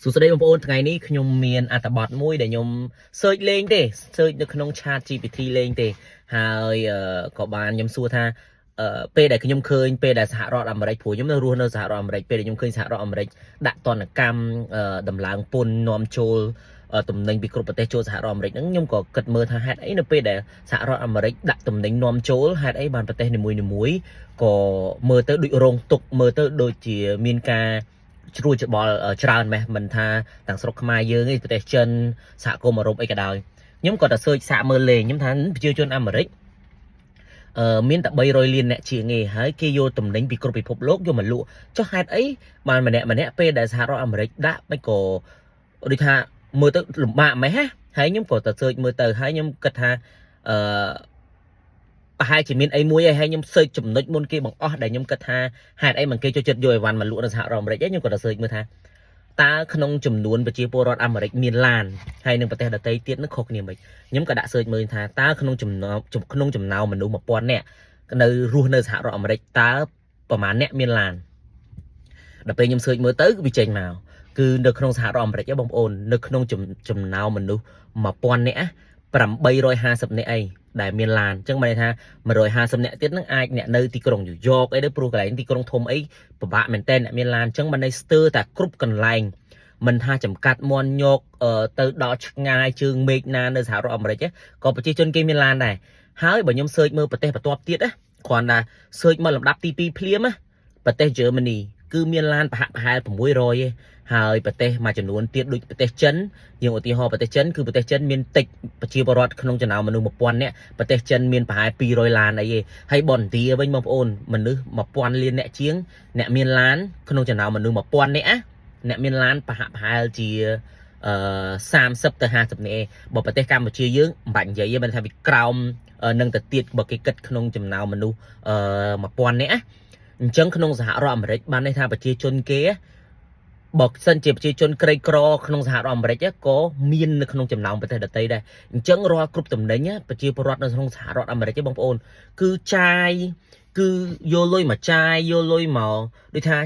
សួស្តីបងប្អូនថ្ងៃនេះខ្ញុំមានអត្ថបទមួយដែលខ្ញុំ search លេងទេ search នៅក្នុង Chat GPT លេងទេហើយអឺក៏បានខ្ញុំសួរថាអឺពេលដែលខ្ញុំឃើញពេលដែលសហរដ្ឋអាមេរិកព្រោះខ្ញុំនៅរស់នៅសហរដ្ឋអាមេរិកពេលដែលខ្ញុំឃើញសហរដ្ឋអាមេរិកដាក់ទណ្ឌកម្មអឺដំឡើងពន្ធនាំចូលអឺទំនិញពីគ្រប់ប្រទេសចូលសហរដ្ឋអាមេរិកហ្នឹងខ្ញុំក៏គិតមើលថាហេតុអីនៅពេលដែលសហរដ្ឋអាមេរិកដាក់ទំនិញនាំចូលហេតុអីបានប្រទេសនីមួយៗក៏មើលទៅដូចរងទុក្ខមើលទៅដូចជាមានការ ជ្រួលច្បល់ច្រើនម៉េះមិនថាទាំងស្រុកខ្មែរយើងឯងប្រទេសចិនសហគមន៍អឺរ៉ុបអីក៏ដោយខ្ញុំក៏តែ search សាកមើលលេងខ្ញុំថាប្រជាជនអាមេរិកអឺមានតែ300លានអ្នកជាងឯងហើយគេយកទំនិញពីគ្រប់ពិភពលោកយកមកលក់ចុះហេតុអីបានម្នាក់ម្នាក់ពេលដែលសហរដ្ឋអាមេរិកដាក់មិនក៏ដូចថាមើលទៅលំបាកម៉េះណាហើយខ្ញុំក៏តែ search មើលទៅហើយខ្ញុំគិតថាអឺប្រហែលជាមានអីមួយហើយខ្ញុំ search ចំណុចមុនគេបង្អស់ដែលខ្ញុំគិតថាហេតុអីមិនគេចូលចិត្តយកអីវ៉ាន់មកលក់នៅសហរដ្ឋអាមេរិកឯងខ្ញុំក៏ទៅ search មើលថាតើក្នុងចំនួនប្រជាពលរដ្ឋអាមេរិកមានឡានហើយនឹងប្រទេសដទៃទៀតនឹងខុសគ្នាមិនខ្ញុំក៏ដាក់ search មើលថាតើក្នុងចំណោមក្នុងចំណោមមនុស្ស1000នាក់នៅរស់នៅសហរដ្ឋអាមេរិកតើប្រហែលអ្នកមានឡានដល់ពេលខ្ញុំ search មើលទៅគឺវាចេញមកគឺនៅក្នុងសហរដ្ឋអាមេរិកបងប្អូននៅក្នុងចំណោមមនុស្ស1000នាក់850នាក់អីដែលមានឡានអញ្ចឹងមានន័យថា150នាក់ទៀតនឹងអាចអ្នកនៅទីក្រុងញូវយ៉កអីទៅព្រោះកន្លែងទីក្រុងធំអីពិបាកមែនតើអ្នកមានឡានអញ្ចឹងមិនន័យស្ទើរតែគ្រប់កន្លែងមិនថាចំកាត់មន់ញកទៅដល់ឆ្ងាយជើងមេឃណានៅសហរដ្ឋអាមេរិកក៏ប្រជាជនគេមានឡានដែរហើយបើខ្ញុំ search មើលប្រទេសបន្ទាប់ទៀតណាគ្រាន់តែ search មកលំដាប់ទី2ភ្លាមណាប្រទេស Germany គឺមានឡានប្រហាក់ប្រហែល600ឯងហើយប្រទេសមួយចំនួនទៀតដូចប្រទេសចិនយើងឧទាហរណ៍ប្រទេសចិនគឺប្រទេសចិនមានតិចប្រជាពលរដ្ឋក្នុងចំណោមមនុស្ស1000នាក់ប្រទេសចិនមានប្រហែល200ឡានអីឯងហើយបនឥណ្ឌាវិញបងប្អូនមនុស្ស1000លានអ្នកជាងអ្នកមានឡានក្នុងចំណោមមនុស្ស1000នាក់ណាអ្នកមានឡានប្រហាក់ប្រហែលជាអឺ30ទៅ50នាក់ឯងបើប្រទេសកម្ពុជាយើងមិនបាច់និយាយទេមិនថាវាក្រោមនឹងទៅទៀតបើគេគិតក្នុងចំណោមមនុស្សអឺ1000នាក់ណាអញ្ចឹងក្នុងសហរដ្ឋអាមេរិកបានន័យថាប្រជាជនគេបើសិនជាប្រជាជនក្រីក្រក្នុងសហរដ្ឋអាមេរិកក៏មាននៅក្នុងចំណោមប្រទេសដទៃដែរអញ្ចឹងរាល់គ្រប់តំណែងប្រជាពលរដ្ឋនៅក្នុងសហរដ្ឋអាមេរិកបងប្អូនគឺចាយគឺយកលុយមកចាយយកលុយមកដូចថា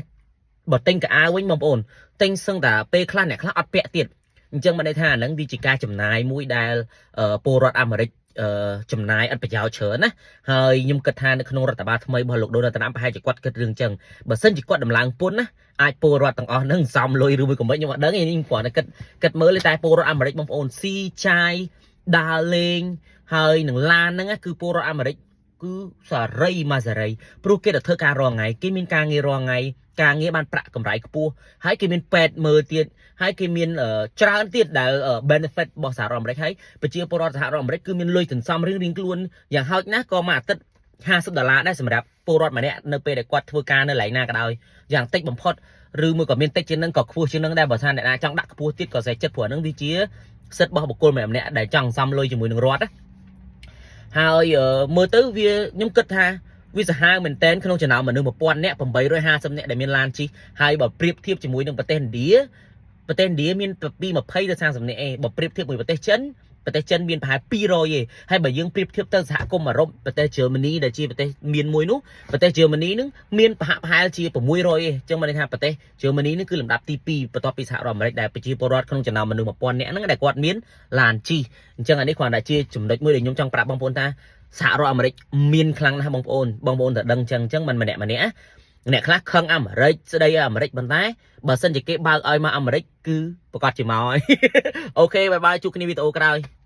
បើទិញកៅអៅវិញបងប្អូនទិញសឹងតែពេលខ្លះអ្នកខ្លះអត់ពាក់ទៀតអញ្ចឹងបានន័យថាអាហ្នឹងវាជាការចំណាយមួយដែលពលរដ្ឋអាមេរិកចំណាយអត់ប្រយោជន៍ច្រើនណាហើយខ្ញុំគិតថានៅក្នុងរដ្ឋបាលថ្មីរបស់លោកដូណាល់ត្រាំប្រហែលជាគាត់គិតរឿងចឹងបើសិនជាគាត់ដំឡើងពន្ធណាអាចពលរដ្ឋទាំងអស់ហ្នឹងសំលុយឬមួយក៏មិនខ្ញុំអត់ដឹងទេខ្ញុំគ្រាន់តែគិតគិតមើលទេតែពលរដ្ឋអាមេរិកបងប្អូនស៊ីចាយដើរលេងហើយនឹងឡានហ្នឹងគឺពលរដ្ឋអាមេរិកគឺសារីមកសារីព្រោះគេទៅធ្វើការរាល់ថ្ងៃគេមានការងាររាល់ថ្ងៃការងារបានប្រាក់កម្រៃខ្ពស់ហើយគេមានពេទ្យមើលទៀតហើយគេមានច្រើនទៀតដែល benefit របស់សហរដ្ឋអាមេរិកហើយប្រជាពលរដ្ឋសហរដ្ឋអាមេរិកគឺមានលុយសន្សំរៀងៗខ្លួនយ៉ាងហោចណាស់ក៏មួយអាទិត្យ50ដុល្លារដែរសម្រាប់ពលរដ្ឋម្នាក់នៅពេលដែលគាត់ធ្វើការនៅកន្លែងណាក៏ដោយយ៉ាងតិចបំផុតឬមួយក៏មានតិចជាងនឹងក៏ខ្ពស់ជាងនឹងដែរបើថាអ្នកណាចង់ដាក់ខ្ពស់ទៀតក៏ស្រេចចិត្តព្រោះហ្នឹងវាជាសិទ្ធិរបស់បុគ្គលម្នាក់ម្នាក់ដែលចង់សំលុយជាមួយនឹងរដ្ឋណាហើយមើលទៅវាខ្ញុំគិតថាវាសាហាវមែនតែនក្នុងចំណោមមនុស្ស1000នាក់850នាក់ដែលមានឡានជិះហើយបើប្រៀបធៀបជាមួយនឹងប្រទេសឥណ្ឌាប្រទេសឥណ្ឌាមានពី20ទៅ30នាក់ឯងបើប្រៀបធៀបមួយប្រទេសចិនប្រទេសចិនមានប្រហែល200ឯងហើយបើយើងប្រៀបធៀបទៅសហគមន៍អឺរ៉ុបប្រទេស Germany ដែលជាប្រទេសមានមួយនោះប្រទេស Germany នឹងមានប្រហាក់ប្រហែលជា600ឯងអញ្ចឹងមានន័យថាប្រទេស Germany នឹងគឺលំដាប់ទី2បន្ទាប់ពីសហរដ្ឋអាមេរិកដែលប្រជាពលរដ្ឋក្នុងចំណោមមនុស្ស1000នាក់ហ្នឹងដែលគាត់មានឡានជិះអញ្ចឹងអានេះគ្រាន់តែជាចំណុចមួយដែលខ្ញុំចង់ប្រាប់បងប្អូនថាសហរដ្ឋអាមេរិកមានខ្លាំងណាស់បងប្អូនបងប្អូនតែដឹងអញ្ចឹងអញ្ចឹងមិនម្នាក់ម្នាក់អ្នកខ្លះខឹងអាមេរិកស្ដីអាមេរិកប៉ុន្តែបើសិនជាគេបើកឲ្យមកអាមេរិកគឺប្រកាសជាមកហើយ។ OK bye bye ជួបគ្នាវីដេអូក្រោយ។